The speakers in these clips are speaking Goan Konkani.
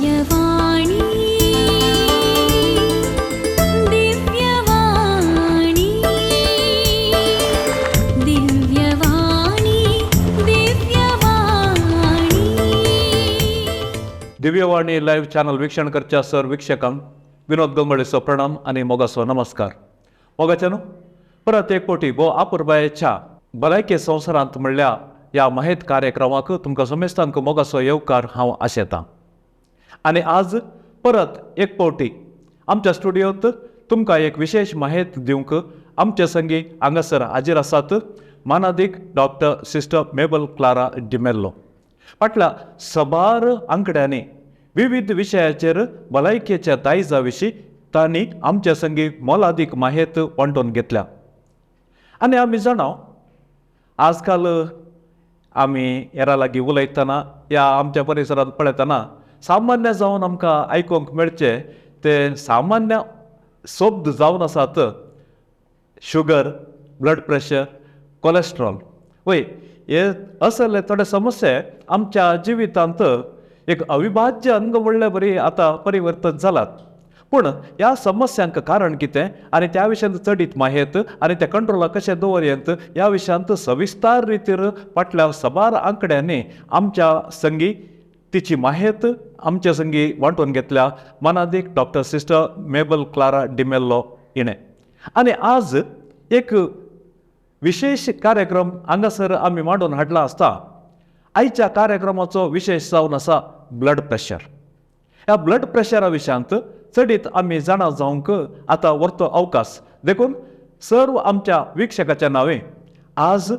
दिव्यवाणी दिव्यवाणी दिव्यवाणी दिव्यवाणी. दिव्यवाणी लायव्ह चॅनल वीक्षण करच्या सर वीक्षकांक विनोद गंगोळेचो प्रणाम आनी मोगाचो नमस्कार. मोगाच्यानो, परत एक फावटी भोव आपुरबायेच्या भलायके संवसारांत म्हणल्या ह्या माहेत कार्यक्रमाक तुमकां समेस्तांक मोगाचो येवकार हांव आशेतां. आनी आज परत एक फावटी आमच्या स्टुडियोंत तुमकां एक विशेश माहेत दिवंक आमचे संगी हांगासर हाजीर आसात मानादीक डॉक्टर सिस्टर मेबल क्लारा डिमेल्लो. फाटल्या सबार आंकड्यांनी विविध विशयाचेर भलायकेच्या दायजा विशीं तांणी आमच्या संगी मोलादीक माहेत वांटून घेतल्या. आनी आमी जाणा आजकाल आमी हेरां लागीं उलयतना या आमच्या परिसरांत पळयतना सामान्य जावन आमकां आयकूंक मेळचे ते सामान्य शब्द जावन आसात शुगर, ब्लड प्रेशर, कोलेस्ट्रॉल. वय हे असले थोडे समस्या आमच्या जिवितांत एक अविभाज्य अंग म्हणले बरी आतां परिवर्तन जालात. पूण ह्या समस्यांक कारण कितें आनी त्या विशयांत चडीत माहेत आनी त्या कंट्रोलाक कशें दवरयेंत ह्या विशयांत सविस्तार रितीर फाटल्या सबार आंकड्यांनी आमच्या संगी तिची माहेत आमच्या संगी वांटून घेतल्या मानादीक डॉक्टर सिस्टर मेबल क्लारा डिमेल्लो हिणें. आनी आज एक विशेश कार्यक्रम हांगासर आमी मांडून हाडला आसता. आयच्या कार्यक्रमाचो विशेश जावन आसा ब्लड प्रेशर. ह्या ब्लड प्रेशरा विशयांत चडीत आमी जाणा जावंक आतां व्हरतो अवकाश. देखून सर्व आमच्या वीक्षकाच्या नांवे आज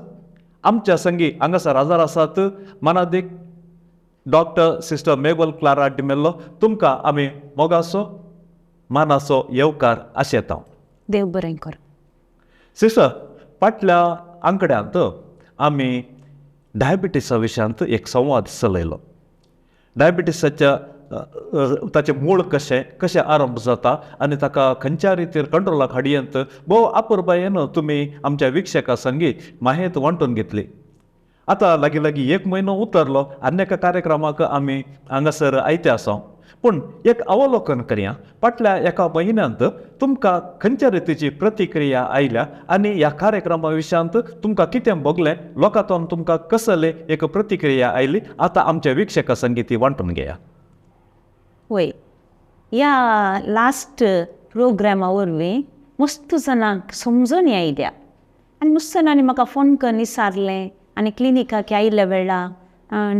आमच्या संगी हांगासर हाजर आसात मानादीक डॉक्टर सिस्टर मेबल क्लारा डिमेल्लो. तुमकां आमी मोगाचो मानाचो येवकार आशेता. देव बरें कर. सिस्टर, फाटल्या आंकड्यांत आमी डायबिटीसा विशयांत एक संवाद चलयलो. डायबिटीसाच्या ताचें मूळ कशें कशें आरंभ जाता आनी ताका खंयच्या रितीर कंट्रोलाक हाडयेंत भोव आपुरबायेन तुमी आमच्या वीक्षकां संगी माहेत वांटून घेतली. आतां लागीं लागीं एक म्हयनो उतरलो आनी एका कार्यक्रमाक आमी हांगासर आयते आसा. पूण एक अवलोकन करया, फाटल्या एका म्हयन्यांत तुमकां खंयच्या रितीची प्रतिक्रिया आयल्या आनी ह्या कार्यक्रमा विशयांत तुमकां कितें भोगलें, लोकांतून तुमकां कसले एक प्रतिक्रिया आयली, आतां आमच्या वीक्षकां संगी ती वांटून घेया. वय, ह्या लास्ट प्रोग्रामा वरवीं मस्त जाणांक समजून आयल्या आनी मस्त जाणांनी म्हाका फोन करून विचारलें आनी क्लिनिकाक आयिल्ल्या वेळा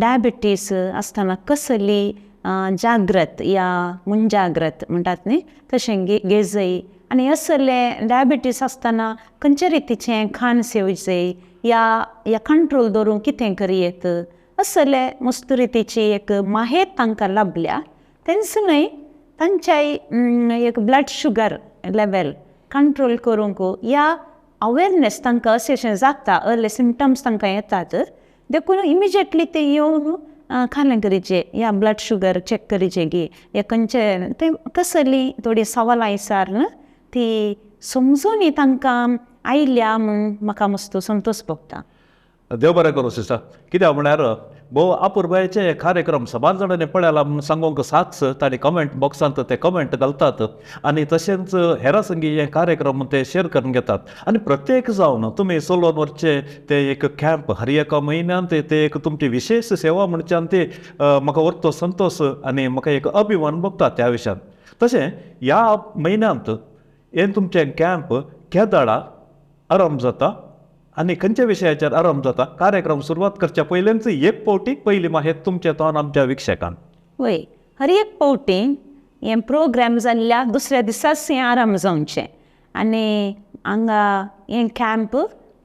डायबिटीस आसतना कसली जाग्रत या मुंजाग्रत म्हणटात न्ही तशें घेजय आनी असले डायबिटीस आसतना खंयच्या रितीचें खाण सेवचें या या कंट्रोल दवरूंक कितें करयेत असले मस्त रितीची एक माहेत तांकां लाभल्या. तेंच न्हय तांच्याय एक ब्लड शुगर लेवल कंट्रोल करूंक या अवेरनेस तांकां अशें अशें जाता, अर्ली सिमटम्स तांकां येतात देखून इमिजिएटली ते येवन खालें करीचे या ब्लड शुगर चॅक करीचे गी या खंयचे ते कसली थोडी सवालां विचारून ती समजून तांकां आयल्या म्हूण म्हाका मस्त संतोश भोगता. देव बरें करूं सिस्टर. कित्याक म्हळ्यार भोव आपुरबायेचे कार्यक्रम सबार जाणांनी पळयला म्हूण सांगूंक साक्ष तांणी कमेंट बॉक्सांत ते कमेंट घालतात आनी तशेंच हेरां संगी हे कार्यक्रम ते शेअर करून घेतात. आनी प्रत्येक जावन तुमी चलोवन वचचे ते एक कॅम्प हर एका म्हयन्यान ते एक तुमची विशेश सेवा म्हणच्यान ते म्हाका व्हरतो संतोश आनी म्हाका एक अभिमान भोगता त्या विशयान. तशें ह्या म्हयन्यांत हें तुमचें कॅम्प केदळा आरंभ जाता आनी खंयच्या विशयाचेर आरंभ जाता, कार्यक्रम सुरवात करच्या पयलींच एक फावटी पयली माहेत तुमचे तोंड आमच्या वीक्षकान. वय, हर एक फावटी हें प्रोग्राम जाल्ल्या दुसऱ्या दिसाच हें आरंभ जावचें आनी हांगा हें कॅम्प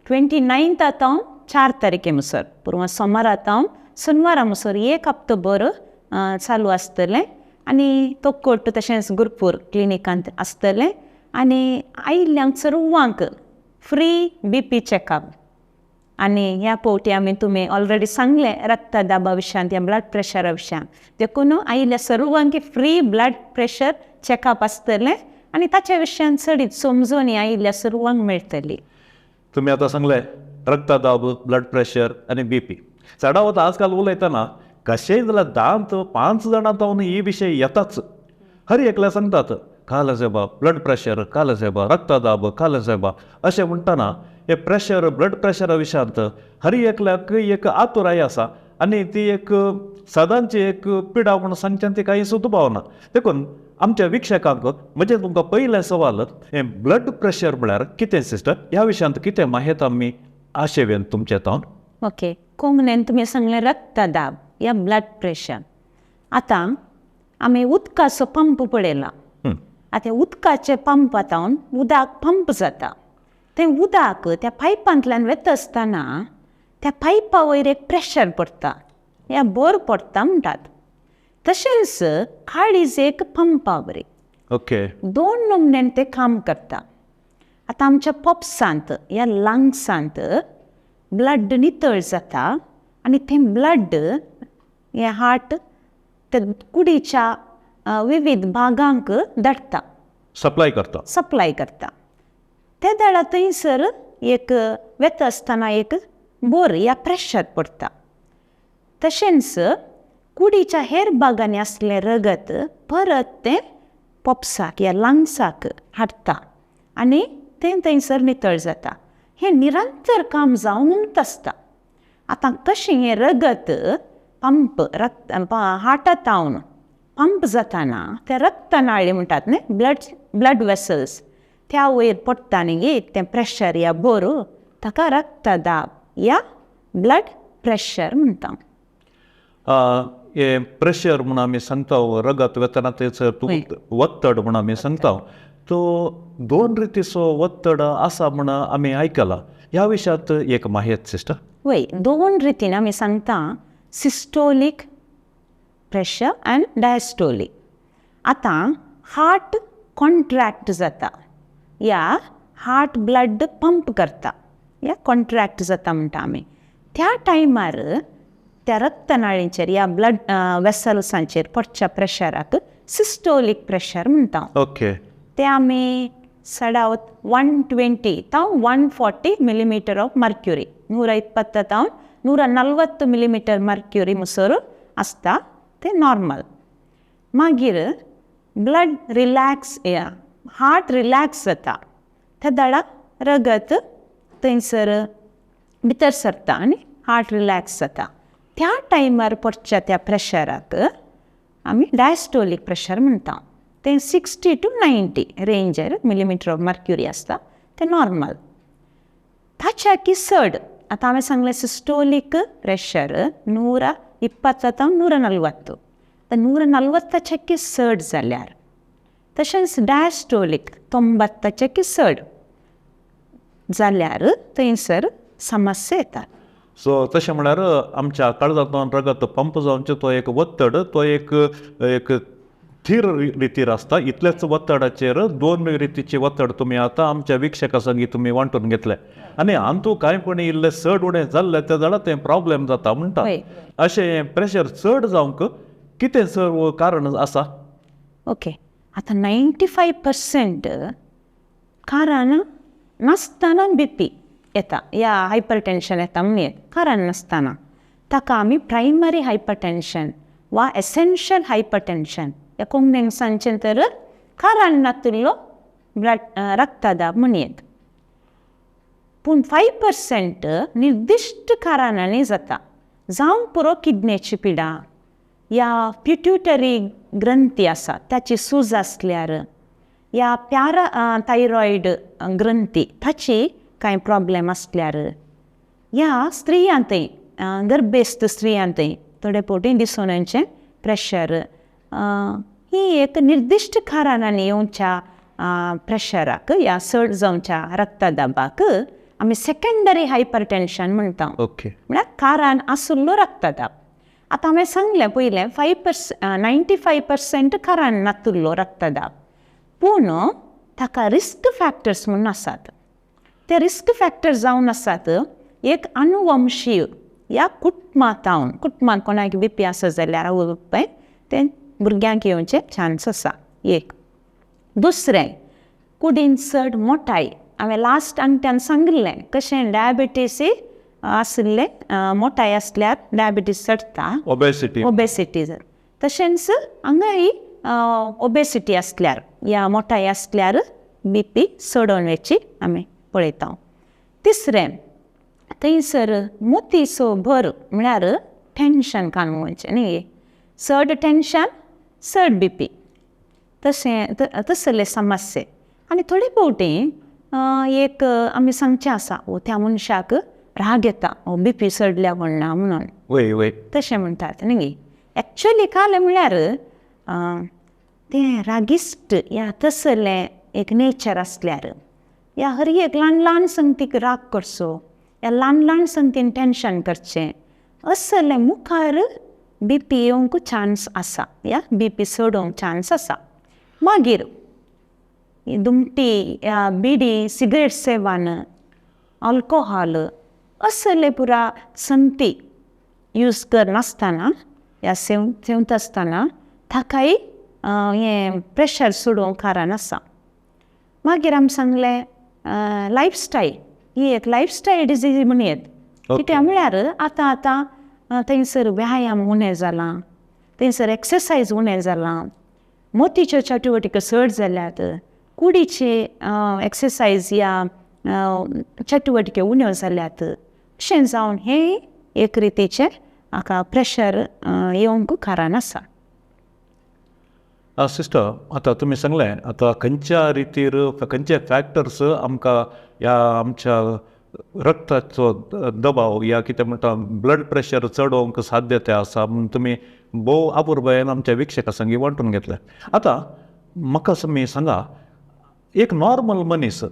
29 आतां 4 तारखे मुसर पुर्व सोमारा आतां सोनवारा मुसर एक हप्तो भर चालू आसतलें आनी तोक्कोट तशेंच गुरपूर क्लिनिकांत आसतलें आनी आयिल्ल्यांक सर्वांक फ्री बीपी चॅकअप. आनी ह्या फावटी आमी तुमी ऑलरेडी सांगलें रक्तदाबा विशयांत या ब्लड प्रेशरा विशयांत देखून आयिल्ल्या सर्वांक फ्री ब्लड प्रेशर चॅकअप आसतलें आनी ताच्या विशयान चडीत समजून आयिल्ल्या सर्वांक मेळटली. तुमी आतां सांगलें रक्तदाब, ब्लड प्रेशर आनी बीपी. चडावत आजकाल उलयतना कशेंय जाल्यार 10-5 जाणां जावन ही विशय येताच. हर एकल्या सांगतात कालजेबा ब्लड प्रेशर, कालजेबा रक्तदाब, कालजेबा अशें म्हणटना हे प्रेशर ब्लड प्रेशरा विशयांत हर एकल्याक एक आतुराय आसा आनी ती एक सदांची एक पिडा म्हूण सांगच्यान ती कांय सुद्दां पावना. देखून आमच्या वीक्षकांक म्हजें तुमकां पयलें सवाल, हें ब्लड प्रेशर म्हळ्यार कितें सिस्टर, ह्या विशयांत कितें माहिती आमी आशेवेन तुमचे तावन? ओके, कोंकणीन तुमी सांगलें रक्तदाब या ब्लड प्रेशर. आतां आमी उदकाचो पंप पळयला. आतां उदकाचे पंपांत उदक पंप जाता, तें उदक त्या पायपांतल्यान वता आसतना त्या पायपा वयर एक प्रेशर पडटा या बोर पडटा म्हणटात. तशेंच काळीज एक पंपा बरी. ओके, दोन नमन्यान तें काम करता. आतां आमच्या पोपसांत या लंग्सांत ब्लड नितळ जाता आनी तें ब्लड हें हार्ट ते कुडीच्या विविध भागांक धाडटा, सप्लाय करता, सप्लाय करता. ते दाडा थंयसर एक वेता आसतना एक बोर या प्रेशर पडटा. तशेंच कुडीच्या हेर भागांनी आसलें रगत परत तें पोपसाक या लंग्साक हाडटा आनी तें थंयसर नितळ जाता. हें निरंतर काम जावनूच आसता. आतां कशें हें रगत पंप रक्त हार्टांत पंप जाताना ते रक्तनाळी म्हणटात न्ही, ब्लड वेसल्स, त्या वयर पडटा न्ही तें प्रेशर या बोर, ताका रक्तदाब या ब्लड प्रेशर म्हणटा. हे प्रेशर म्हूण आमी सांगता, रगत वतना थंयसर वत्तड म्हूण आमी सांगता, तो दोन रितीचो वत्तड आसा म्हूण आमी आयकला. ह्या विशयांत एक माहिती सिस्टर? वय, दोन रितीन आमी सांगता, सिस्टोलीक प्रेशर आनी डायस्टोलीक. आतां हार्ट कॉन्ट्रॅक्ट जाता या हार्ट ब्लड पंप करता या कॉन्ट्रॅक्ट जाता म्हणटा आमी, त्या टायमार त्या रक्तनाळींचेर या ब्लड वेसल्सांचेर पडच्या प्रेशराक सिस्टोलीक प्रेशर म्हणटा. ओके, ते आमी चडावत 120 ताव 140 मिलिमीटर ऑफ मर्क्युरी, 120 ताव 140 मिलिमीटर मर्क्युरी मुसर आसता, ते नॉर्मल. मागीर ब्लड रिलॅक्स या हार्ट रिलॅक्स जाता, त्या दाडा रगत थंयसर भितर सरता आनी हार्ट रिलॅक्स जाता. त्या टायमार पडच्या त्या प्रेशराक आमी डायस्टोलीक प्रेशर म्हणटा. तें 60 to 90 ranger millimetre of mercury आसता, तें नॉर्मल. ताच्या की चड, आतां हांवें सांगलें सिस्टोलीक प्रेशर 120 ताव 140, आतां 140 की चड जाल्यार, तशेंच डायस्टोलीक 90 की चड जाल्यार थंयसर समस्या येतात. सो तशें म्हळ्यार आमच्या काळजांतल्यान रगत पंप जावचें तो एक वत्तड, तो एक एक थीर रितीर आसता. इतलेच वत्तडाचेर दोन रितीचे वत्तड तुमी आतां आमच्या वीक्षका संगी तुमी वांटून घेतले आनी हातूंत कांय पण इल्लें चड उणें जाल्लें ते जाल्यार तें प्रॉब्लेम जाता म्हणटा. अशें प्रेशर चड जावंक कितें सर कारण आसा? ओके, आतां 95% कारण नासतना बीपी येता या हायपर टेन्शन येता म्हणून कारण नासतना, ताका आमी प्रायमरी हायपर टेन्शन वा एसेन्शियल हायपर टेन्शन ह्या कोंकणीन सांगचें तर कारण नातिल्लो ब्लड रक्तदाब म्हणयेत. पूण 5% निर्दिश्ट कारणांनी जाता, जावं पुरो किडनेची पिडा या पिट्युटरी ग्रंथी आसा ताची सूज आसल्यार या प्यारा थायरॉयड ग्रंथी ताची कांय प्रॉब्लेम आसल्यार, या स्त्रियांतय गर्भेस्त स्त्रियांतय थोडे फावटी दिसून येवचें प्रेशर, ही एक निर्दिश्ट कारणांनी येवच्या प्रेशराक या चड जावच्या रक्तदाबाक आमी सेकंडरी हायपर टेन्शन म्हणटा. ओके, म्हळ्यार कारण आशिल्लो रक्तदाब. आतां हांवें सांगलें पयलें 95% कारण नातिल्लो रक्तदाब, पूण ताका रिस्क फॅक्टर्स म्हणून आसात. ते रिस्क फॅक्टर जावन आसात एक अनुवंशीय ह्या कुटुंबांत, कुटुंबांत कोणाक बीपी आसा जाल्यार आवय बापाय तें भुरग्यांक येवचे चान्स आसा एक. दुसरें कुडीन चड मोटाय, हांवें लास्ट अंत्यान सांगिल्लें कशें डायबिटीस आशिल्ले मोटाय आसल्यार डायबिटीज चडटा, ओबेसिटी ओबेसिटी. तशेंच हांगाय ओबेसिटी आसल्यार या मोटाय आसल्यार बी पी चडोवन वचची आमी पळयता. तिसरें थंयसर मोतीचो भर म्हळ्यार टेंशन काडून न्ही, चड टेंशन चड बी पी, तशें तसले समस्या. आनी थोडे फावटी एक आमी सांगचें आसा ओ त्या मनशाक राग येता ओ बी पी चडल्या म्हणना म्हणून, वय वय तशें म्हणटात न्ही. एक्चुअली काल म्हळ्यार तें रागिश्ट या तसलें एक नेचर आसल्यार या हर एक ल्हान ल्हान संगतीक राग करचो या ल्हान ल्हान संगतीन टेंशन करचें असलें मुखार बी पी येवंक चान्स आसा या बी पी चडोवंक चान्स आसा. मागीर दुमटी या बिडी सिगरेट सेवन अल्कोहोल असले पुरा संगती यूज करनासतना या सेवता आसतना ताकाय हें प्रेशर चडोवंक कारण आसा. मागीर आमी सांगलें लायफस्टायल, ही एक लायफस्टायल डिजीज म्हणयेत. कित्याक म्हळ्यार आतां आतां थंयसर व्यायाम उणें जाला, थंयसर एक्सरसायज उणें जालां, मोतीच्यो चटुवटिको चड जाल्यात, कुडीचे एक्सरसायज या चटुवटिक्यो उण्यो जाल्यात, अशें जावन हें एक रितीचें हाका प्रेशर येवंक कारण आसा. सिस्टर, आतां तुमी सांगलें आतां खंयच्या रितीर खंयचे फॅक्टर्स आमकां ह्या आमच्या रक्ताचो दबाव या कितें म्हणटा ब्लड प्रेशर चडोवंक साध्यता आसा म्हूण तुमी भोव आपुरबायेन आमच्या विक्षका संगी वांटून घेतलें. आतां म्हाका तुमी सांगा, एक नॉर्मल मनीस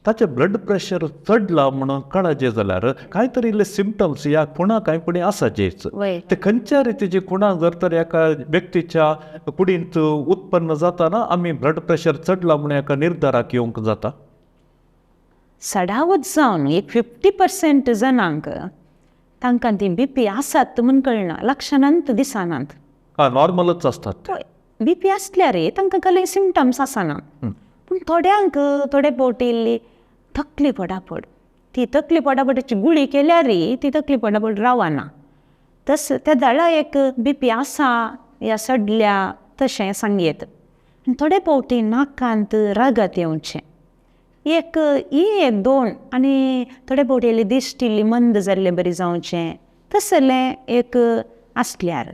ताचें ब्लड प्रेशर चडला म्हणून कळाजे जाल्यार कांय तरी इल्ले सिमटम्स ह्या खुणां कांय पुणी आसाचेच, ते खंयच्या रितीची खुणां जर तर एका व्यक्तीच्या कुडींत उत्पन्न जाताना आमी ब्लड प्रेशर चडला म्हणून एका निर्धाराक येवंक जाता? सडावत जावन एक 50% जाणांक तांकां ती बी पी आसात म्हूण कळना, लक्षणांत दिसनात, नॉर्मलच आसतात. बी पी आसल्यार तांकां कसले सिमटम्स आसना, पूण थोड्यांक थोडे फावटी इल्ली तकली पडापड, ती तकली पडापडाची गुळी केल्यार ती तकली पडापड रावना, तस त्या दाळा एक बी पी आसा या सडल्या तशें सांगयेत. थोडे फावटी नाकांत रगत येवचें एक ही एक दोन, आनी थोडे फावटी इल्ली दिश्ट इल्ली मंद जाल्ले बरी जावचें तसलें एक आसल्यार.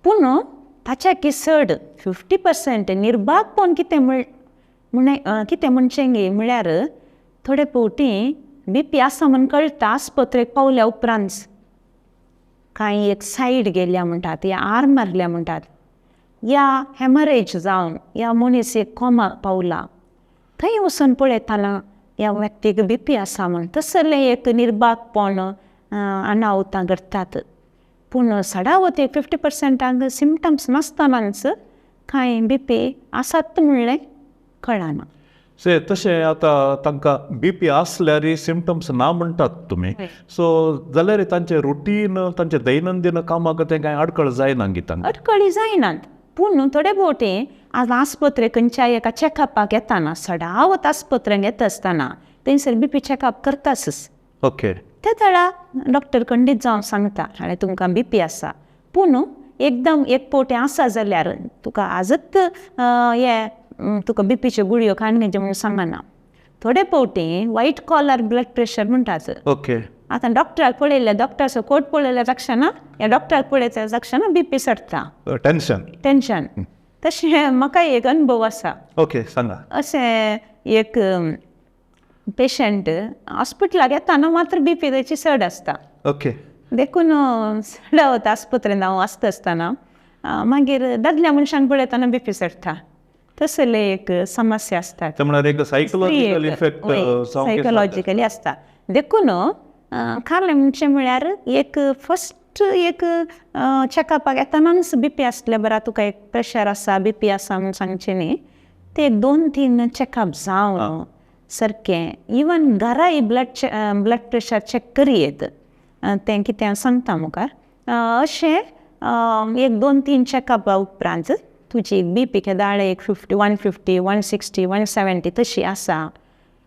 पूण ताच्या की चड 50% निर्भागपण कितें म्हण कितें म्हणचें गे म्हळ्यार थोडे फावटी बी पी आसा म्हूण कळटा आस्पत्रेक पावल्या उपरांत, कांय एक सायड गेल्या म्हणटात या आर मारल्या म्हणटात या हेमरेज जावन या मनीस एक कोमाक पावला, थंय वचून पळयतना ह्या व्यक्तीक बी पी आसा म्हूण तसलें एक निर्भागपण अनाहुतां घडटात. पूण सडावत एक 50% सिमटम्स नासतनाच कांय बी पी आसात म्हणलें कळना. से तशें आतां तांकां बी पी आसल्यार सिमटम्स ना म्हणटात तुमी, सो जाल्यार तांचें रुटीन तांचे दैनंदीन कामाक तें कांय आडखळ जायना गी तांकां? आडखळी जायनात, पूण थोडे फावटी आज आस्पत्रे खंयच्याय एका चॅकअपाक येताना सडावत आस्पत्रेक येता आसतना थंयसर बी पी चॅकअप करताच. ओके, त्या तळा डॉक्टर खंडीत जावन सांगता हाणें तुमकां बी पी आसा, पूण एकदम एक फावटी आसा जाल्यार तुका आजच हें तुका बी पीच्यो गुळयो काडून घेवच्यो म्हणून सांगना. थोडे फावटी व्हायट कॉलर ब्लड प्रेशर म्हणटात. ओके, आतां डॉक्टराक पळयल्या डॉक्टराचो कोट पळयल्या तक्षणा ह्या डॉक्टराक पळयता तक्षणा बी पी चडटा, टेंशन टेंशन. तशें म्हाका एक अनुभव आसा. ओके, सांगा. अशें एक पेशंट हॉस्पिटलाक येताना मात्र बी पी ताची चड आसता. ओके, देखून चडावत आस्पत्रेंत हांव आसता आसतना मागीर दादल्या मनशांक पळयतना बी पी चडटा, तसले एक समस्या आसता. म्हळ्यार एक सायकोलॉजिकल इफेक्ट सायकोलॉजिकली आसता. देखून कारण म्हणचें म्हळ्यार एक फस्ट एक चॅकअपाक येतनाच बी पी आसल्या बरा तुका एक प्रेशर आसा बी पी आसा म्हूण सांगचें न्ही, ते 2-3 चॅकअप जावन सारकें इवन घराय ब्लड प्रेशर चॅक करयेत तें कितें हांव सांगता मुखार. अशें एक 2-3 चॅकअपा उपरांत तुजी बी पी केदाळ एक 50, 150, 160, 170 तशी आसा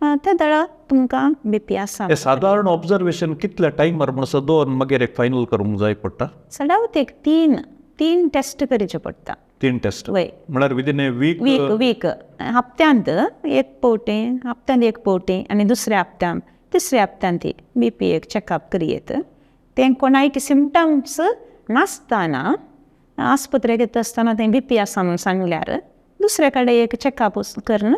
ते दळा तुमकां बीपी आसा. हे सादारण ऑब्जर्वेशन कितल्या टायमार म्हणसर दोन मागीर एक फायनल करूंक जाय पडटा? चडावत एक तीन टेस्ट करचे पडटा. 3 टेस्ट वय म्हळ्यार विदीन ए वीक? वीक हप्त्यांत एक पावटी, हप्त्यांत एक पावटी आनी दुसऱ्या हप्त्यान तिसऱ्या हप्त्यांत ती बीपी एक चॅकअप करयेत. तें कोणायक सिमटम्स नासतना आस्पत्रेक येता आसतना तें बीपी आसा म्हणून सांगल्यार दुसऱ्या कडेन एक चॅकअप करून.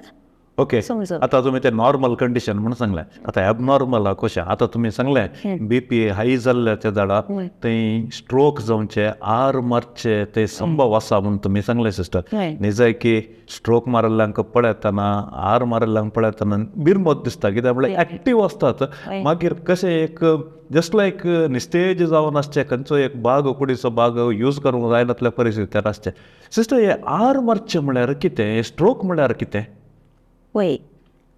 ओके, आतां तुमी ते नॉर्मल कंडिशन म्हणून सांगलें, आतां एबनॉर्मल कशें? आतां तुमी सांगलें बीपी हाय जाल्ल्या त्या झाडा थंय स्ट्रोक जावचे, आर मारचे ते संभव आसा म्हूण तुमी सांगलें सिस्टर. निजाय की स्ट्रोक मारिल्ल्यांक पळयतना, आर मारिल्ल्यांक पळयतना बिरमत दिसता, कित्याक म्हळ्यार एक्टीव आसतात, मागीर कशें एक जस्ट लायक निस्तेज जावन आसचें, खंयचो एक भाग कुडीचो भाग यूज करूंक जायनातल्या परिस्थितीर आसचें. सिस्टर, हे आर मारचें म्हळ्यार कितें, स्ट्रोक म्हळ्यार कितें? वय,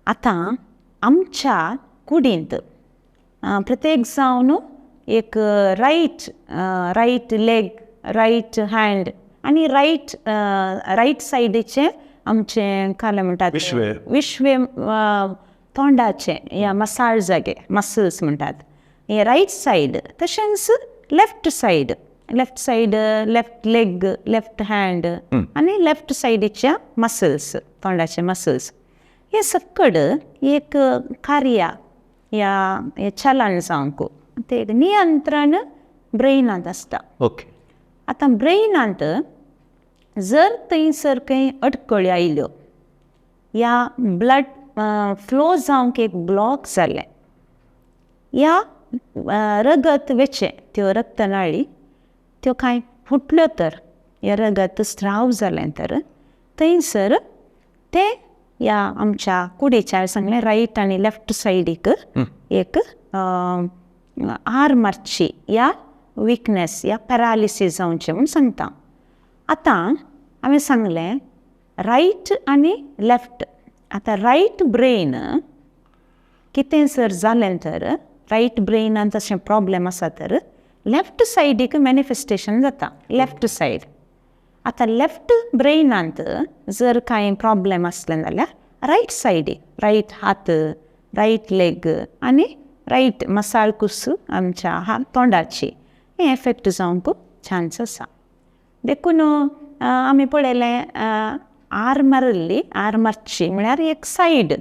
आतां आमच्या कुडींत प्रत्येक जावन एक right right leg, right hand आनी रायट रायट सायडीचें आमचें कालें म्हणटात विश्वे तोंडाचें या मसाळ जागे मसल्स म्हणटात, हे रायट सायड. तशेंच left side, left side left leg, left hand आनी लेफ्ट सायडीच्या मसल्स, तोंडाचे मसल्स, हे सकड एक कार्य या चलन जावंक ते एक नियंत्रण ब्रेनांत आसता. ओके, आतां ब्रेनांत जर थंयसर खंय अडकळी आयल्यो या ब्लड फ्लो जावंक एक ब्लॉक जालें या रगत वेचें त्यो रक्तनाळी त्यो कांय फुटल्यो तर या रगत स्त्राव जालें तर थंयसर ते या आमच्या कुडीच्या सांगलें रायट आनी लेफ्ट सायडीक एक आर मारची या विकनेस या पॅरालिसीस जावचें म्हूण सांगता. आतां हांवें सांगलें रायट आनी लेफ्ट. आतां रायट ब्रेन कितें जर जालें तर रायट ब्रेनान तशें प्रॉब्लेम आसा तर लेफ्ट सायडीक मॅनिफेस्टेशन जाता, लेफ्ट सायड. आतां लेफ्ट ब्रेनांत जर कांय प्रॉब्लेम आसलें जाल्यार रायट सायडीक, रायट हात, रायट लेग आनी रायट मसाळ कुस आमच्या हात तोंडाची हें एफेक्ट जावंक चान्स आसा. देखून आमी पळयलें आर मारिल्ली, आर मारची म्हळ्यार एक सायड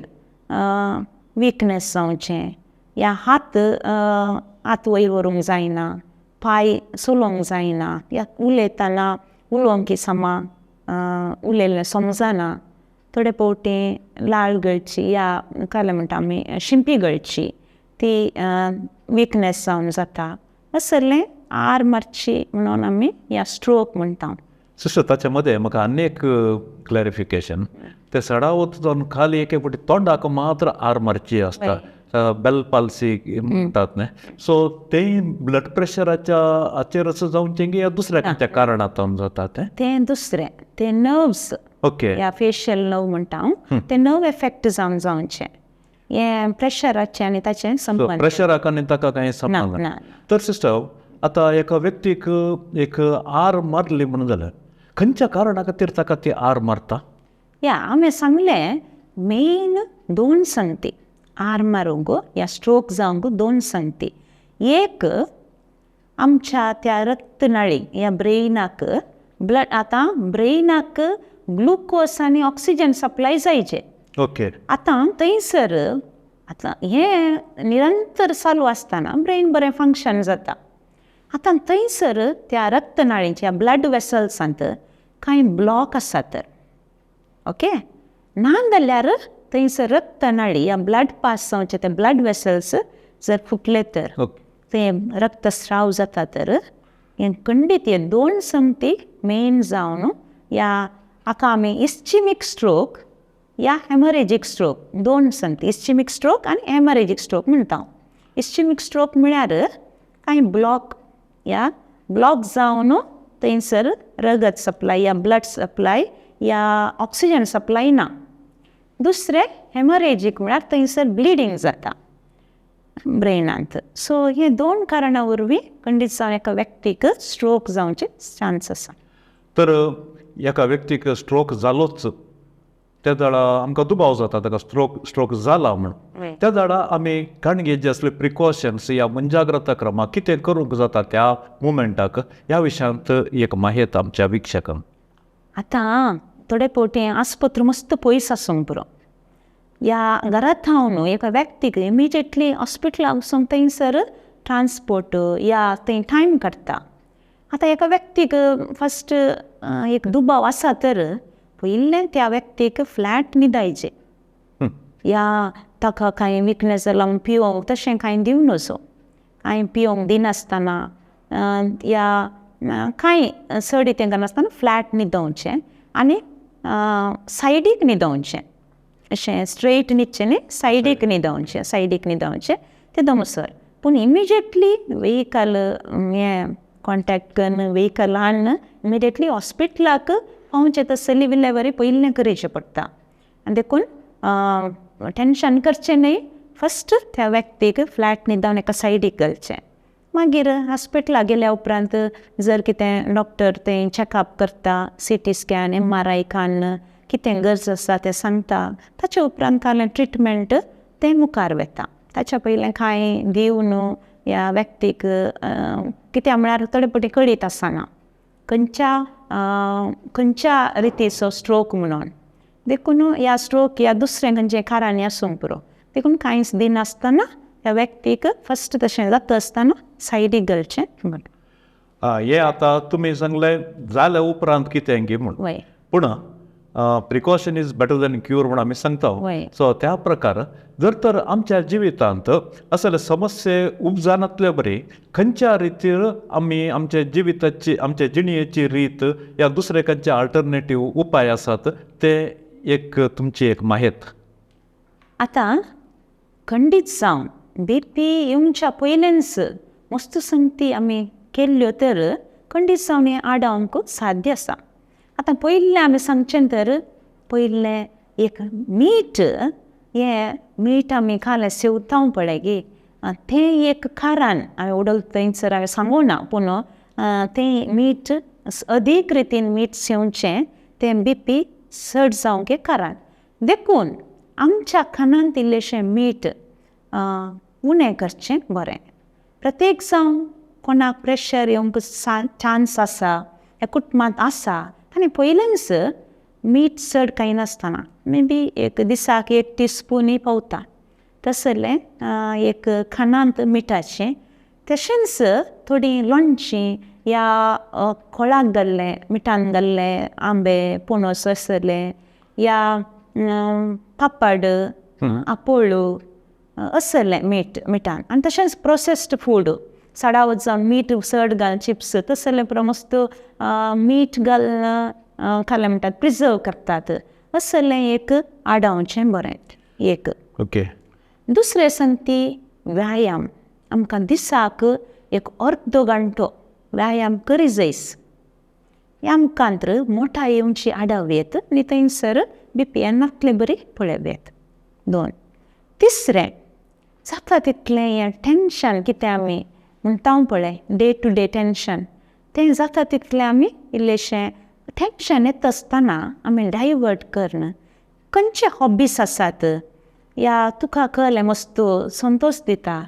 विकनेस जावचें या हात हात वयर व्हरूंक जायना, पांय चलोवंक जायना, या उलयतना उलोवंक समा उलयल्लें समजना, थोडे फावटी लाळ गळची या कालें म्हणटा आमी शिंपी गळची ती विकनेस जावन जाता. असलें आर मारची म्हणून आमी या स्ट्रोक म्हणटा. सिस्टर, ताच्या मदें म्हाका आनी एक क्लॅरिफिकेशन, ते सडावत जावन खाली एके फावटी तोंडाक मात्र आर मारची आसता, बेल पाल्सी म्हणटात न्ही, सो तें ब्लड प्रेशराच्या हाचेर जावचें की या दुसऱ्या खंयच्या कारणांत जाता तें? तें दुसरें, तें नर्व्स, ओके, या फेशियल नर्व म्हणटा हांव, तें नर्व एफेक्ट जावन जावचें, हें प्रेशराचें आनी ताचें संबंद, प्रेशराक आनी ताका कांय संबंद ना. तर सिस्टर, आतां एका व्यक्तीक एक आर मारली म्हणून जाल्यार खंयच्या कारणा खातीर ताका ती आर मारता? या हांवें सांगलें मेन दोन संगती आर मारूंक या स्ट्रोक जावंक दोन संगती. एक आमच्या त्या रक्तनाळी या ब्रेनाक ब्लड, आतां ब्रेनाक ग्लुकोज आनी ऑक्सिजन सप्लाय जायचे. ओके, आतां थंयसर आतां हें निरंतर चालू आसतना ब्रेन बरें फंक्शन जाता. आतां थंयसर त्या रक्तनाळींच्या ब्लड वेसल्सांत कांय ब्लॉक आसा तर ओके, ना जाल्यार थंयसर रक्तनाळी या ब्लड पास जावचे ते ब्लड वेसल्स जर फुटले तर ते रक्तस्राव जाता. तर हें खंडीत हे दोन संगती मेन जावन या हाका आमी इस्चिमीक स्ट्रोक या हेमरेजीक स्ट्रोक, दोन संगती, इस्चिमीक स्ट्रोक आनी हेमरेजीक स्ट्रोक म्हणटा. इस्चिमीक स्ट्रोक म्हळ्यार कांय ब्लॉक या ब्लॉक जावन थंयसर रगत सप्लाय या ब्लड सप्लाय या ऑक्सिजन सप्लाय ना. दुसरें हेमरेजीक म्हळ्यार थंयसर ब्लिडींग जाता ब्रेनांत. सो हे दोन कारणां वरवीं खंडीत जावन एका व्यक्तीक स्ट्रोक जावचे चान्स आसा. तर एका व्यक्तीक स्ट्रोक जालोच त्या वेळा आमकां दुबाव जाता ताका स्ट्रोक जाला म्हूण. त्या वेळा आमी काणगे जे असले प्रिकॉशन्स या मुंजाग्रता क्रमा कितें करूंक जाता त्या मुमेंटाक ह्या विशयांत एक माहिती आमच्या वीक्षकांक. आतां थोडे फावटी आस्पत्र मस्त पयस आसूंक पुरो, ह्या घरांत थावन एका व्यक्तीक इमिजिएटली हॉस्पिटलाक वचूंक थंयसर ट्रान्सपोर्ट या थंय टायम काडटा. आतां एका व्यक्तीक फस्ट एक दुबाव आसा तर पयलें त्या व्यक्तीक फ्लॅट न्हिदायचें, या ताका कांय विकनेस जाला म्हूण पिवोंक तशें कांय दिवं नजो, कांय पिवोंक दिनासतना या कांय चड तें करनासतना फ्लॅट न्हिदोवचें आनी सायडीक न्हिदोवचें, अशें स्ट्रेट न्हिदचें न्ही, सायडीक न्हिदोवचें, सायडीक न्हिदोवचें तें दमसर. पूण इमिजिएटली व्हेकल हें कॉन्टेक्ट करून व्हेकल हाडून इमिजिएटली हॉस्पिटलाक पावचें तसली विलेवारी पयलें करचें पडटा. आनी देखून टेंशन करचें न्हय, फस्ट त्या व्यक्तीक फ्लॅट न्हिदोवन एका सायडीक घालचें. मागीर हॉस्पिटलाक गेल्या उपरांत जर कितें डॉक्टर थंय चॅकअप करता, CT scan MRI काडून कितें गरज आसा तें सांगता, ताचे उपरांत काडलें ट्रिटमेंट तें मुखार वता. ताच्या पयलें कांय दिवन ह्या व्यक्तीक कित्याक म्हळ्यार थोडे फावटी कळीत आसना खंयच्या खंयच्या रितीचो स्ट्रोक म्हणून, देखून ह्या स्ट्रोक ह्या दुसरें खंयचें कारणांनी आसूंक पुरो, देखून कांयच दिनासतना ह्या व्यक्तीक फस्ट तशें जाता आसतना सायडीक घालचें. हें आतां तुमी सांगलें जाल्या उपरांत कितें गी म्हूण, पूण precaution is better than cure म्हूण आमी सांगता. सो त्या प्रकार जर तर आमच्या जिवितांत असले समस्ये उपजानातले बरी खंयच्या रितीर आमी आमच्या जिविताची आमच्या जिणेची रीत या दुसरे खंयचे अल्टरनेटीव उपाय आसात ते एक तुमची एक माहिती. आतां खंडीत जावन बीपी येवच्या पयलेंच मस्त संगती आमी केल्ल्यो तर खंडीत जावन हें आडावंक साध्य आसा. आतां पयलें आमी सांगचें तर पयलें एक मीठ, हें मीठ आमी खालें सेवतां पळय गी तें एक कारण हांवें उडयलें थंयसर हांवें सांगूं ना, पूण तें मीठ अदीक रितीन मीठ सेवचें तें बीपी चड जावंक एक कारण. देखून आमच्या खाणांत इल्लेशें मीठ उणें करचें बरें. प्रत्येक जावं कोणाक प्रेशर येवंक चान्स आसा ह्या कुटुंबांत आसा आनी पयलेंच मीठ चड खायनासतना मे बी एक दिसाक एक टिस्पूनय पावता तसलें एक खाणांत मिठाचें, तशेंच थोडीं लोणचीं या कोळाक घाल्लें मिठान घाल्लें आंबे पणस आसले या पापड आपोळो असलें मीठ मिठान. आनी तशेंच प्रोसेस्ड फूड चडावत जावन मीठ चड घाल चिप्स तसलें पुरो मस्त मीठ घालून खालें म्हणटात प्रिजर्व करतात असलें एक आडावचें बरें एक. ओके. दुसरें संगती व्यायाम, आमकां दिसाक एक अर्दो घंटो व्यायाम करी जायस, ह्या आमकां मोठा येवची आडावयेत आनी थंयसर बीपी नातले बरी पळोवयेत. दोन. तिसरें जाता तितलें हें टेंशन कितें आमी म्हणटा पळय डे टू डे टेंशन तें जाता तितलें आमी इल्लेशें टेंशन येता आसतना आमी डायवर्ट करून खंयचे हॉबीज आसात या तुका कळ्ळें मस्त संतोश दिता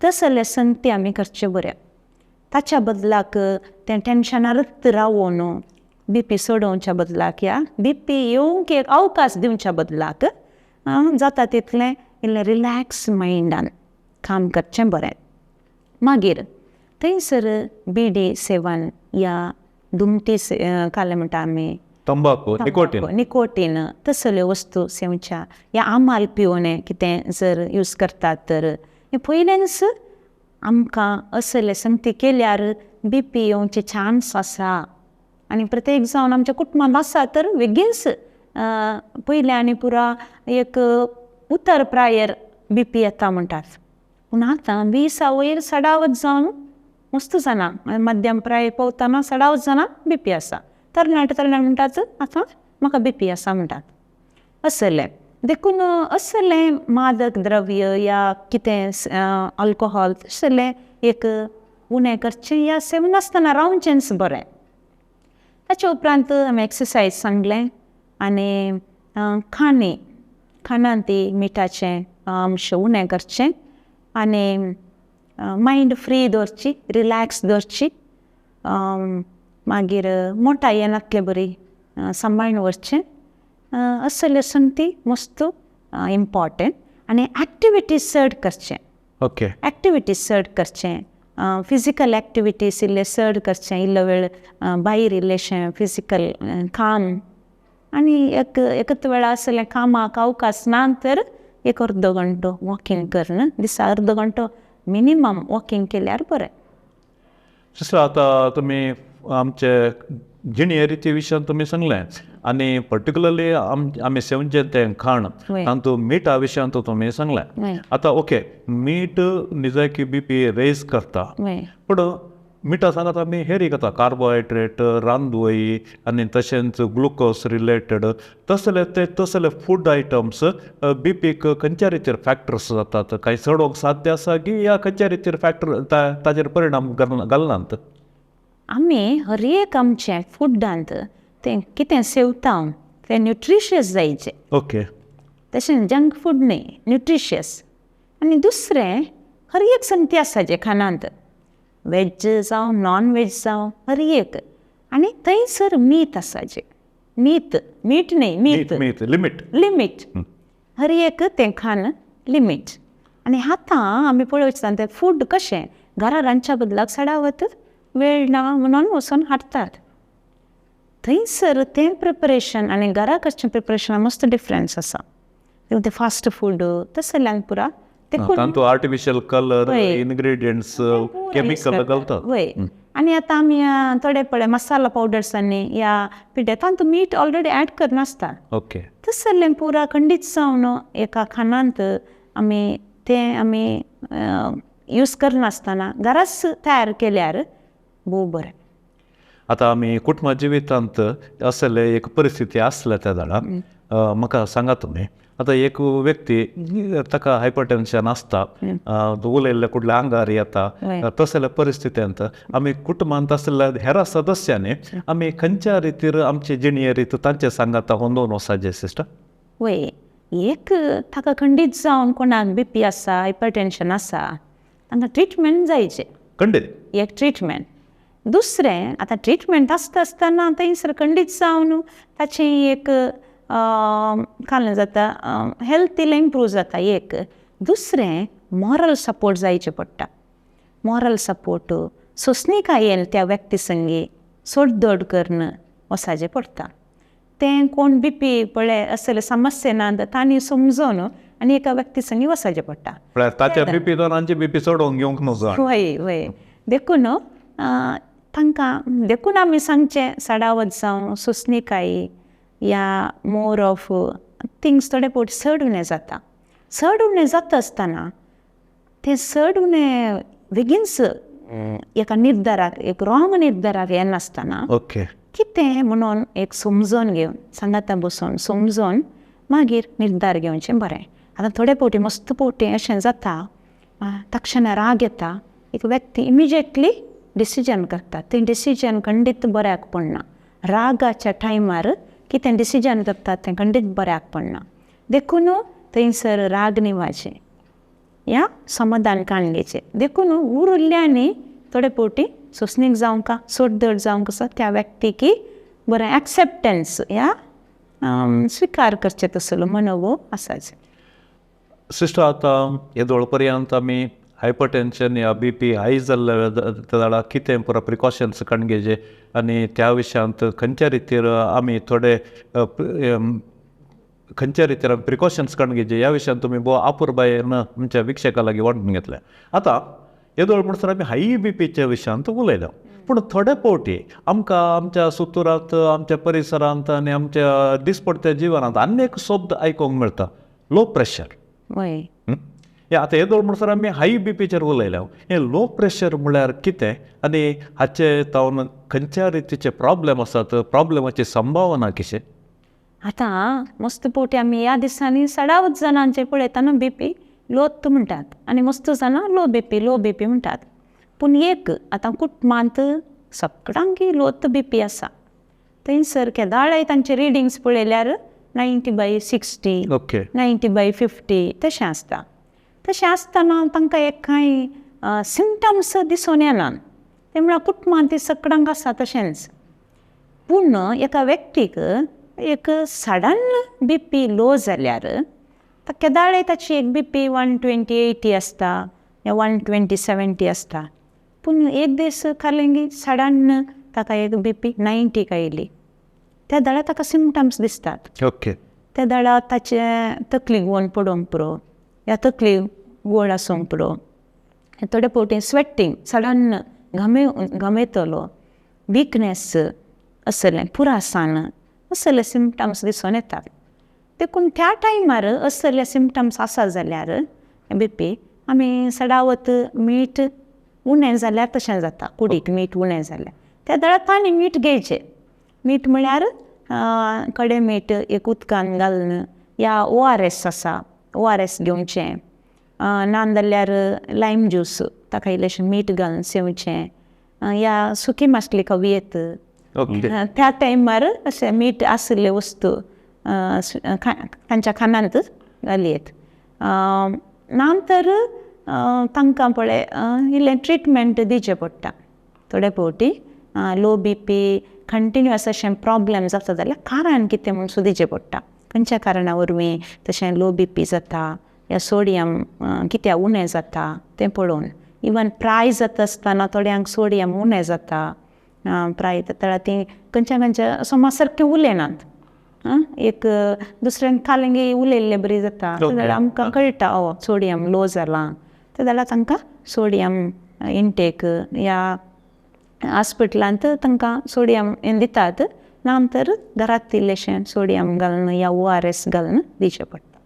तसले संगती आमी करचें बरें. ताच्या बदलाक तें टेंशनारच रावून बीपी चडोवच्या बदलाक या बीपी येवंक एक अवकाश दिवच्या बदलाक जाता तितलें इल्लें रिलॅक्स मायंडान काम करचें बरें. मागीर थंयसर बिडी सेवन या दुमटी खालें म्हणटा आमी तंबाकू निकोटीन तसल्यो वस्तू सेवच्या या आमाल पिवणें कितें जर यूज करतात तर हें पयलेंच आमकां असले संगती केल्यार बीपी येवचे चान्स आसा. आनी प्रत्येक जावन आमच्या कुटुंबांत आसा तर बेगीनच पयलें आनी पुरा एक उतर प्रायर बीपी येता म्हणटात, पूण आतां 20 वयर चडावत जावन मस्त जाणां मध्यम प्राय पावतना चडावत जाणां बीपी आसा. तरणाटे तरणाटे म्हणटात आतां म्हाका बीपी आसा म्हणटात असलें. देखून असलें मादक द्रव्य या कितें अल्कोहोल तसलें एक उणें करचें या सेवनासतना रावचेंच बरें. ताचे उपरांत आमी एक्सरसायज सांगलें आनी खाणी खाणांत ती मिठाचें अंश उणें करचें आनी मायंड फ्री दवरची, रिलॅक्स दवरची. मागीर मोटाय येनातले बरी सांबाळून व्हरचें. असले संगती मस्त इम्पॉर्टंट. आनी एक्टिविटीज चड करचें. ओके, एक्टिविटीज चड करचें, फिजिकल एक्टिविटीज इल्ले चड करचें, इल्लो वेळ भायर इल्लेशें फिजिकल काम. आनी एक एकच वेळा आसलें कामाक अवकाश ना तर एक अर्दो घंटो वॉकिंग करून दिसा अर्दो घंटो मिनिमम वॉकिंग केल्यार बरें. सिस्टर, आतां तुमी आमचे जिणे रिती विशयान तुमी सांगलें आनी पर्टिकुलरली आमी सेवचें तें खाण तातूंत मिठा विशयांत तुमी सांगलें. आतां ओके, मीठ निजायकी बी पी रेज करता, पूण मिठा सांगात आमी हेर करता, कार्बोहायड्रेट, रांदवय आनी तशेंच ग्लुकोज रिलेटेड तसले ते तसले फूड आयटम्स बी पीक खंयच्या रितीर फॅक्टर्स जातात? कांय चडोवंक साध्य आसा की ह्या खंयच्या रितीर फॅक्टर ताजेर परिणाम घालनात? आमी हर एक आमचें फुडांत तें कितें सेवता तें न्युट्रिशियस जायचें. ओके, तशें जंक फूड न्ही, न्युट्रिशियस. आनी दुसरें हर एक संगती आसा जें खाणांत, वेज जावं नॉन वेज जावं हर एक. आनी थंयसर मीठ आसा जें, मीठ मीठ न्ही, मीठ लिमीट, लिमीट हर एक तें खाण लिमीट. आनी आतां आमी पळोवचें तें फूड कशें घरा रांदच्या बदलाक सडावत वेळ ना म्हणून वचून हाडटात. थंयसर तें प्रिपरेशन आनी घरा करचें प्रिपरेशन मस्त डिफरन्स आसा. तें फास्ट फूड तसल्यान पुरा तातूंत आर्टिफिशियल कलर, इनग्रेडियंट्स, केमिकल घालतात. वय, आनी आतां आमी थोडे पळय मसाला पावडर्स आनी ह्या पिठे तातूंत मीठ ऑलरेडी ऍड करनासता. ओके, तसलें पुरा खंडीत जावन एका खाणांत आमी तें आमी यूज करनासतना घराच तयार केल्यार भोव बरें. आतां आमी कुटुंब जिवितांत असले एक परिस्थिती आसल्या त्या जाणा, म्हाका सांगा तुमी, आतां एक व्यक्ती ताका हायपरटेन्शन आसता, उलयल्ले कुडल्या आंगार येता, तसल्या परिस्थितींत आमी कुटुंबांत आसल्या हेर सदस्यांनी आमी खंयच्या रितीर आमची जिणे रीत तांचे सांगाता होंदोवन वचपाचें सिस्टर? वय, एक ताका खंडीत जावन कोणाक बी पी आसा, हायपरटेन्शन आसा, तांकां ट्रिटमेंट जायचें, खंडीत एक ट्रिटमेंट. दुसरें आतां ट्रिटमेंट आसता आसतना थंयसर खंडीत जावन ताचें एक काल जाता, हेल्थ इल्लें इम्प्रूव जाता एक. दुसरें मॉरल सपोर्ट जायचें पडटा. मॉरल सपोर्ट सोंसणीकायेन त्या व्यक्ती संगी सोडदोड करून वचपाचें पडटा. तें कोण बी पी पळय असले समस्या ना तांणी समजून आनी एका व्यक्ती संगी वचपाचें पडटा. ताच्या बी पी आमची बी पी चडोवन घेवंक नजो. वय वय, देखून तांकां देखून आमी सांगचें सडावत जावं सोंसणीकाय या मोर ऑफ थिंग्स थोडे फावट चड उणें जाता. चड उणें जाता आसतना तें चड उणें बेगीनच एका निर्धाराक, एक रॉंग निर्धाराक येनासतना ओके कितें म्हणून एक समजून घेवन सांगाता बसून समजून मागीर निर्धार घेवचें बरें. आतां थोडे फावटी मस्त फावटी अशें जाता, तक्षणा राग येता, एक व्यक्ती इमिजिएटली डिसिजन करता, तें डिसिजन खंडीत बऱ्याक पडना. रागाच्या टायमार कितें डिसिजन करतात तें खंडीत बऱ्याक पडना. देखून थंयसर राग निवाचें या समाधान काडून घेवचें. देखून उरिल्ल्यांनी थोडे फावटी सोंसणीक जावंक सोडदड जावंक आसा त्या व्यक्तीकी बरें एक्सेप्टन्स या स्विकार करचें तसलो मनोभाव आसाचें. सिस्टर, आतां येदोळ पर्यंत आमी हायपरटेन्शन या बी पी हाय जाल्ल्या जाल्यार कितें पुरो प्रिकॉशन्स काडून घेवचे आनी त्या विशयांत खंयच्या रितीर आमी थोडे खंयच्या रितीर प्रिकॉशन्स काडून घेवचे ह्या विशयांत तुमी भोव आपुरबायेन आमच्या विक्षका लागीं वांटून घेतलें. आतां येदोळ म्हणसर आमी हाय बी पीच्या विशयांत उलयल्या, पूण थोडे फावटी आमकां आमच्या सुतुरांत, आमच्या परिसरांत आनी आमच्या दिसपडत्या जिवनांत आनी एक शब्द आयकूंक मेळटा, लो प्रेशर. वय, आतां येदोळ म्हणसर आमी हाय बी पीचेर उलयल्या, हें लो प्रेशर म्हळ्यार कितें आनी हाचे तावन खंयच्या रितीचे प्रॉब्लेम आसात, प्रॉब्लेमाची संभावना कितें? आतां मस्त फावटी आमी ह्या दिसांनी सडावत जाणांचे पळयता न्हू बी पी लोत म्हणटात आनी मस्त जाणां low B P, low B P म्हणटात. पूण एक आतां कुटुंबांत सगळ्यांक लोत बी पी आसा, थंयसर केदाळाय तांचे रिडिंग्स पळयल्यार 90/60, ओके, 90/50 तशें आसता. तशें आसतना तांकां एक कांय सिमटम्स दिसून येना, ते म्हळ्यार कुटुंबांत ती सगळ्यांक आसा तशेंच. पूण एका व्यक्तीक एक सडन बी पी लो जाल्यार केदाळे ताची एक बी पी 120/80 आसता या 120/70 आसता, पूण एक दीस खालेंगी सडन ताका एक बी पी 90 आयली, त्या दळा ताका सिमटम्स दिसतात. ओके, त्या दळा ताचे तकली गोवन पडोवंक पुरो या तकली गोळ आसूंक पुरो, थोडे फावटी स्वेटींग, सडन घामेतलो, विकनेस असलें पुरासान असले सिमटम्स दिसून येतात. देखून त्या टायमार असले सिमटम्स आसा जाल्यार बी पी आमी सडावत मीठ उणें जाल्यार तशें जाता, कुडीक मीठ उणें जाल्यार त्या दळा तांणी मीठ घेवचें. मीठ म्हळ्यार कडे मीठ एक उदकान घालून या ORS आसा, ORS घेवचें, ना जाल्यार लायम ज्यूस ताका इल्लेशें मीठ घालून सेवचें, या सुकी मासली खावयेत. त्या टायमार अशें मीठ आशिल्ले वस्तू तांच्या खाणांत घालयेत. ना तर तांकां पळय इल्लें ट्रिटमेंट दिवचें पडटा. थोडे फावटी लो बी पी कंटिन्युअस अशें प्रॉब्लम जाता जाल्यार कारण कितें म्हूण सोदीचें पडटा, खंयच्या कारणा वरवीं तशें लो बी पी जाता या सोडियम कित्याक उणें जाता तें पळोवन. इवन प्राय जाता आसतना थोड्यांक सोडियम उणें जाता, प्राय जाता तीं खंयच्या खंयच्या सोमा सारकें उलयनात, एक दुसऱ्यान खालेंगी उलयल्ले बरी जाता जाल्यार आमकां कळटा ओ सोडियम लो जालां, ते जाल्यार तांकां सोडियम इंटेक या हॉस्पिटलांत तांकां सोडियम हें दितात, ना तर घरांत इल्लेशें सोडियम घालून या ORS घालून दिवचें पडटा.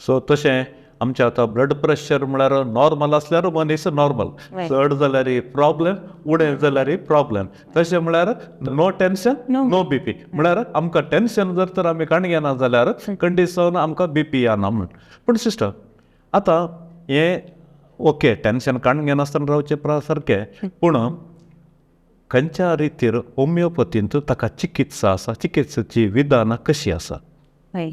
सो तशें आमचें आतां ब्लड प्रेशर म्हळ्यार नॉर्मल आसल्यार मनीस नॉर्मल, चड जाल्यार प्रॉब्लेम, उणें जाल्यार प्रॉब्लेम. तशें म्हळ्यार no tension no B P, म्हळ्यार आमकां टेन्शन जर तर आमी काण घेना जाल्यार कंडीशन आमकां बी पी येना म्हूण. पूण सिस्टर आतां हें ओके टेन्शन काण घेनासतना रावचें सारकें, पूण खंयच्या रितीर होमियोपथींत ताका चिकित्सा आसा, चिकित्सेची विधानां कशी आसा? हय,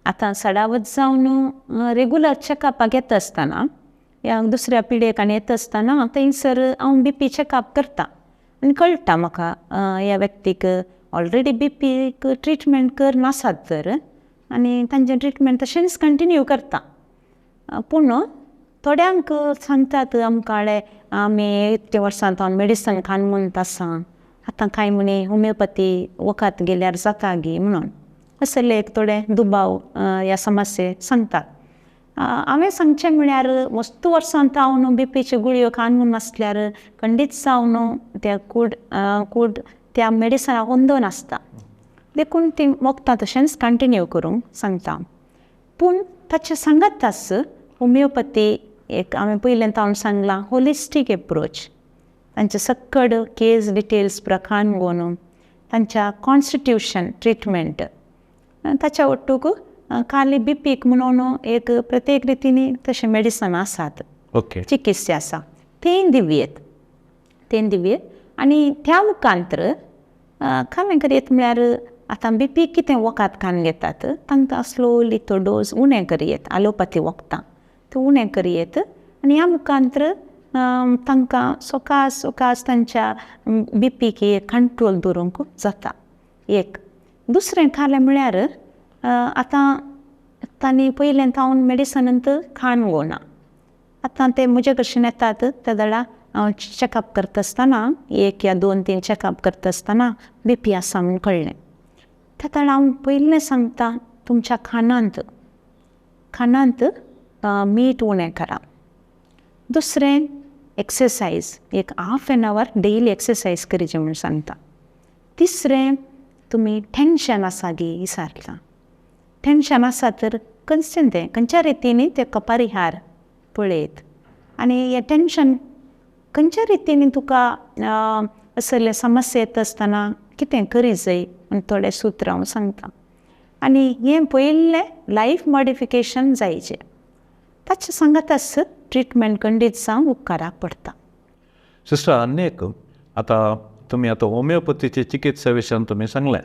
आतां सडावत जावन रेगुलर चॅकअपाक येता आसतना या दुसऱ्या पिडेक आनी येता आसतना थंयसर हांव बी पी चॅकअप करता आनी कळटा म्हाका ह्या व्यक्तीक ऑलरेडी बी पीक ट्रिटमेंट करनासात तर, आनी तांचें ट्रिटमेंट तशेंच कंटिन्यू करता. पूण थोड्यांक सांगतात आमकां आमी इतल्या वर्सां हांव मेडिसन खान म्हणत आसा, आतां कांय म्हणी होमियोपथी वखद गेल्यार जाता गी म्हणून असले एक थोडे दुबाव ह्या समस्ये सांगतात. हांवें सांगचें म्हळ्यार मस्त वर्सां हांव बी पीच्यो गुळयो खान म्हूण आसल्यार खंडीत जावन त्या कूड कूड त्या मेडिसनाक अंदोन आसता, देखून ती वखदां तशेंच कंटिन्यू करूंक सांगता. पूण ताचें सांगताच होमियोपथी एक हांवें पयलें हांव सांगलां होलिस्टीक एप्रोच, तांचे सक्कड केज डिटेल्स प्रखान घेवन तांच्या कॉन्स्टिट्युशन ट्रिटमेंट ताच्या ओट्टूक खाली बी पीक म्हणून एक प्रत्येक रितीनी तशें मेडिसन आसात, ओके, चिकित्सा आसा तें दिवयेत, तें दिवयेत. आनी त्या मुखांतर कामें करयेत म्हळ्यार आतां बी पी कितें वखद खावन घेतात तांकां स्लोली तो डोज उणें करयेत, आलोपथी वखदां तो उणें करयेत आनी ह्या मुखांतर तांकां सोकास सोकास तांच्या बी पीक एक कंट्रोल दवरूंक जाता. एक दुसरें खालें म्हळ्यार आतां तांणी पयलें हांव मेडिसनांत खाण घेवना, आतां ते म्हजे कडच्यान येतात त्या जाल्यार हांव चॅकअप करता आसतना एक या 2-3 चॅकअप करता आसतना बी पी आसा म्हूण कळ्ळें, त्या जाल्यार हांव पयलें सांगता तुमच्या खाणांत खाणांत मीठ उणें करा, दुसरें एक्सरसायज एक 1/2 एन our daily exercise करची म्हूण सांगता, तिसरें तुमी टेन्शन आसा गी विचारता, टेन्शन आसा तर खंयचें तें खंयच्या रितीनी तेका परिहार पळयत आनी हें टेन्शन खंयच्या रितीनी तुका असले समस्या येता आसतना कितें करी जाय म्हूण थोडे सूत्र हांव सांगता. आनी हें पयलें लायफ मॉडिफिकेशन जायचें, ताचें सांगत ट्रिटमेंट खंडीत जावन उपकाराक पडटा. सिस्टर आनी एक आतां तुमी आतां होमियोपथीचे चिकित्सा विशयान तुमी सांगलें,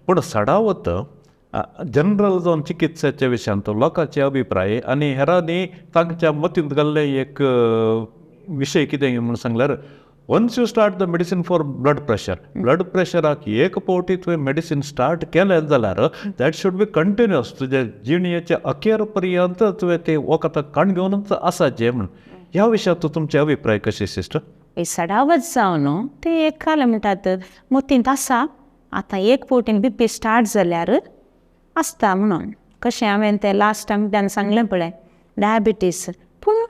पूण सडावत जनरल जावन चिकित्सेच्या विशयांत लोकांचे अभिप्राय आनी हेरांनी तांच्या मतींत घाल्ले एक विशय कितें म्हूण सांगल्यार once you start the medicine for blood pressure, blood प्रेशराक एक फावटी तुवें मेडिसीन स्टार्ट केलें जाल्यार that should be continuous, तुज्या जिणेच्या अखेर पर्यंत तुवें तें वखदां काण घेवनच आसाचें म्हूण. ह्या विशयांत तुमचे अभिप्राय कशे सिस्टर? सडावत जावन न्हू ते एक काल म्हणटात मोतींत आसा आतां एक फावटीन बी पी स्टार्ट जाल्यार आसता म्हणून. कशें हांवें तें लास्ट टायम त्यान सांगलें पळय डायबिटीस, पूण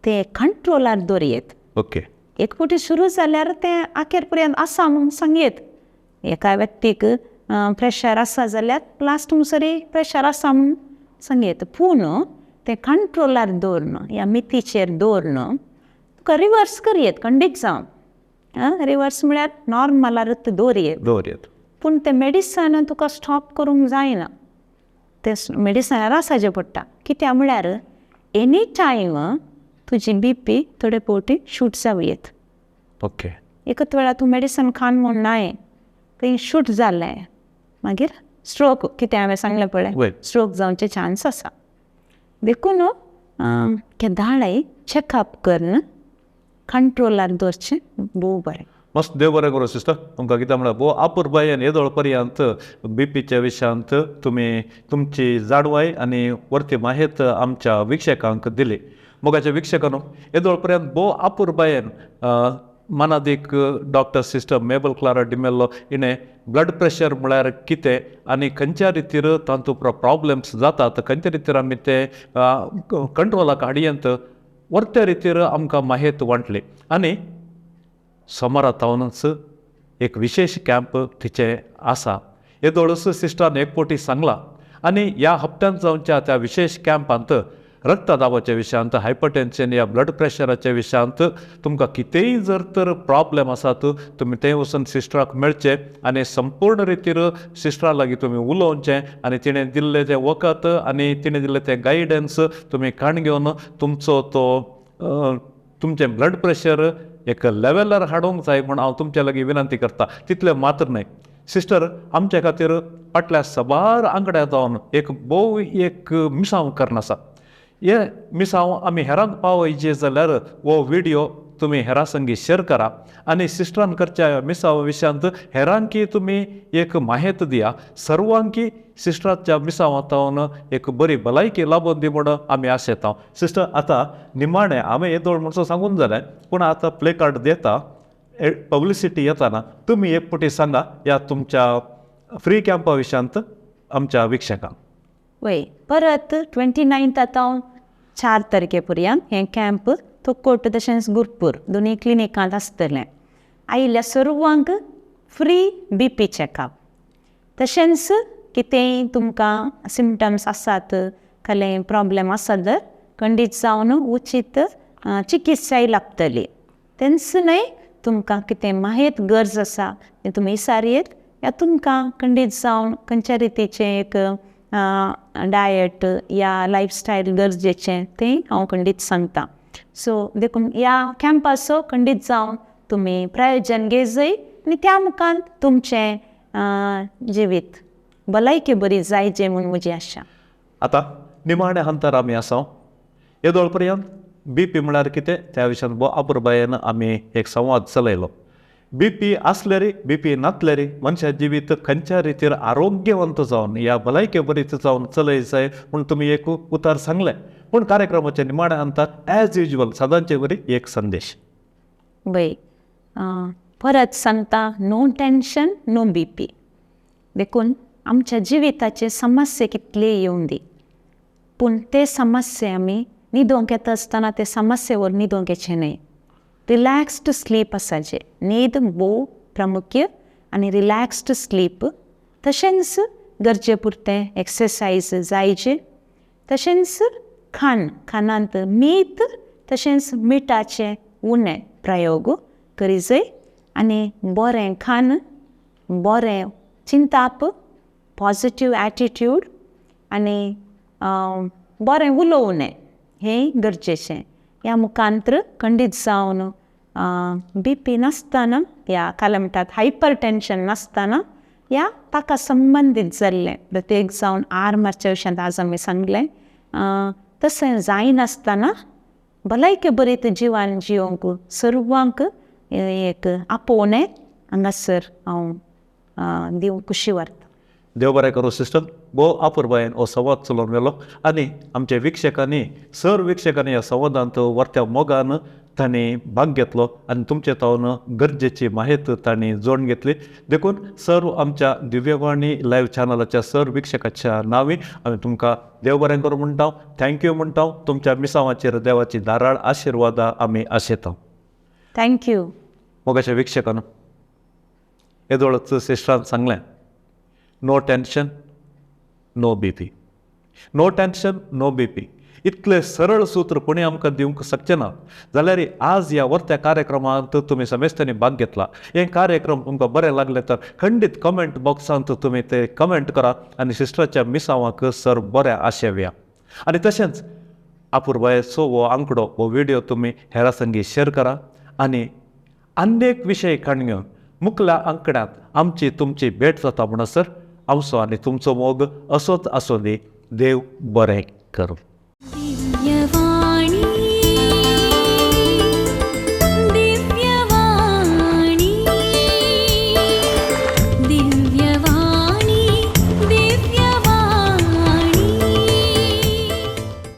ते कंट्रोलार दवरयेत. ओके, एक फावटी सुरू जाल्यार तें अखेर पर्यंत आसा म्हूण सांगयेत. एका व्यक्तीक प्रेशर आसा जाल्यार लास्ट म्हणसर प्रेशर आसा म्हूण सांगयेत, पूण तें कंट्रोलार दवरन ह्या मितीचेर दवरन तुका रिवर्स करयेत खंडीत जावन. रिवर्स म्हळ्यार नॉर्मलारूच दवरयेत दवरयेत, पूण तें मेडिसन तुका स्टॉप करूंक जायना, तें मेडिसनार आसाचें पडटा. कित्याक म्हळ्यार एनी टायम तुजी बी पी थोडे फावटी शूट जावं येत. ओके, एकच वेळा तूं मेडिसन खान म्हूण नाय थंय शूट जालें मागीर स्ट्रोक, कितें हांवें सांगलें पळय स्ट्रोक जावचे चान्स आसा. देखून केदाळाय चॅकअप करून कंट्रोलार दवरचें भोव बरें. मस्त, देव बरें करूं सिस्टर तुमकां. कित्याक म्हळ्यार भोव आपुरबायेन येदोळ पर्यंत बी पीच्या विशयांत तुमी तुमची जाणवाय आनी वरती माहेत आमच्या विक्षकांक दिली. मोगाच्या विक्षकांनो, येदोळ पर्यंत भोव आपुरबायेन मानादीक डॉक्टर सिस्टर मेबल क्लारा डिमेल्लो हिणें ब्लड प्रेशर म्हळ्यार कितें आनी खंयच्या रितीर तातूंत प्रॉब्लम्स जातात, खंयच्या रितीर आमी ते कंट्रोलाक हाडयेंत वरत्या रितीर आमकां माहेत वांटली. आनी सोमारा तावनच एक विशेश कॅम्प तिचें आसा. येदोळच सिस्टरान एक फावटी सांगलां आनी ह्या हप्त्यांत जावच्या त्या विशेश कॅम्पांत रक्तदाबाच्या विशयांत, हायपरटेन्शन या ब्लड प्रेशराच्या विशयांत तुमकां कितेंय जर तर प्रॉब्लम आसात तुमी थंय वचून सिस्टराक मेळचें आनी संपूर्ण रितीर सिस्टरा लागीं तुमी उलोवचें आनी तिणें दिल्लें तें वखद आनी तिणें दिल्लें तें गायडन्स तुमी काण घेवन तुमचो तो तुमचें ब्लड प्रेशर एक लेवलार हाडूंक जाय म्हूण हांव तुमच्या लागीं विनंती करता. तितलें मात्र न्हय सिस्टर, आमच्या खातीर फाटल्या साबार आंकड्या जावन एक भोव एक मिसांव करून आसा. हे मिसांव आमी हेरांक पावयचे जाल्यार हो व्हिडियो तुमी हेरां संगी शेर करा आनी सिस्टरान करच्या मिसांव विशयांत हेरांकी तुमी एक माहेत दिया. सर्वांकी सिस्टराच्या मिसांवांत एक बरी भलायकी लाबोवन दी म्हूण आमी आशेता. सिस्टर, आतां निमाणें हांवें येदोळ म्हणसो सांगून जालें, पूण आतां प्ले कार्ड दिता, पब्लिसिटी येताना तुमी एक फावटी सांगा ह्या तुमच्या फ्री कॅम्पा विशयांत आमच्या विक्षकांक. वय, परत 29 आतां 4 तारखे पर्यंत हें कॅम्प तोक्कोट तशेंच गुरपूर दोनूय क्लिनिकांत आसतलें. आयिल्ल्या सर्वांक फ्री बी पी चॅकअप, तशेंच कितेंय तुमकां सिमटम्स आसात, कसलेय प्रॉब्लम आसात जाल्यार खंडीत जावन उचीत चिकित्साय लाभतली. तेंच न्हय, तुमकां कितें माहेत गरज आसा तें तुमी विचारयेत या तुमकां खंडीत जावन खंयच्या रितीचें एक डायट या लायफस्टायल गरजेचें तें हांव खंडीत सांगता. सो देखून ह्या कॅम्पाचो खंडीत जावन तुमी प्रयोजन घेजय आनी त्या मुखार तुमचें जिवीत भलायकी बरी जायचे म्हूण म्हजी आशा. आतां निमाण्या हंतार आमी आसा. येदोळ पर्यंत बी पी म्हळ्यार कितें त्या विशयान भोव आपुरबायेन आमी एक संवाद चलयलो. बी पी आसल्यारी बी पी नासल्यारी मनशा जिवीत खंयच्या रितीर आरोग्यवंत जावन ह्या भलायके बरीत जावन चलय जाय म्हूण तुमी एक उतार सांगलें. पूण कार्यक्रमाच्या निमाण्या हंतार एज युज्युअल सदांचे वरी एक संदेश. वय, परत सांगता, no tension no B P. देखून आमच्या जिविताचे समस्ये कितले येवन दी, पूण ते समस्ये आमी न्हिदोंक येता आसतना ते समस्येवर न्हिदोंक येचें न्हय. रिलॅक्स्ड स्लीप आसाचें, न्हीद भोव प्रामुख्य आनी रिलॅक्स्ड स्लीप, तशेंच गरजे पुरतें एक्सरसायज जायचे, तशेंच खाण, खाणांत मीठ तशेंच मिठाचें उणें प्रयोग करी जाय आनी बरें खाण, बरें चिंताप, पॉजिटीव एटिट्यूड आनी बरें उलोवणें हें गरजेचें. ह्या मुखांत्र खंडीत जावन बी पी नासतना या काल म्हणटात हायपर टेन्शन नासतना या ताका संबंदीत जाल्लें प्रत्येक जावन आर मारच्या विशयांत आज आमी सांगलें. तशें जायनासतना भलायके बरीत जिवान जिवंक सर्वांक एक आपोवणें हांगासर हांव दिवंक खुशी वाटता. देव बरें करूं सिस्टर, भोव आपुरबायेन हो संवाद चलोवन व्हेलो आनी आमच्या वीक्षकांनी सर वीक्षकांनी ह्या संवादांत वर्त्या मोगान तांणी भाग घेतलो आनी तुमचे तावन गरजेची माहिती तांणी जोडून घेतली. देखून सर्व आमच्या दिव्यवाणी लायव्ह चॅनलाच्या सर वीक्षकाच्या नांवी आमी तुमकां देव बरें करूं म्हणटा, thank you म्हणटा. तुमच्या मिसांवाचेर देवाची धाराळ आशिर्वादां आमी आशेता. Thank you. मोगाच्या वीक्षकांनो, येदोळच सिस्टरान सांगलें, no tension no BP, no tension no BP. इतलें सरळ सूत्र कोणी आमकां दिवंक शकचें ना. जाल्यार आज ह्या वर्त्या कार्यक्रमांत तुमी समेस्तांनी भाग घेतला. हे कार्यक्रम तुमकां बरें लागले तर खंडीत कमेंट बॉक्सांत तुमी ते कमेंट करात आनी सिस्टराच्या मिसांवाक सर बरें आशेवया. आनी तशेंच आपुरबायेचो हो आंकडो हो व्हिडियो तुमी हेरां संगी शेअर करा आनी आनेक विशय काडून मुखल्या आंकड्यांत आमची तुमची भेट जाता म्हणसर आमचो आनी तुमचो मोग असोच आसूं दी. देव बरें करूं.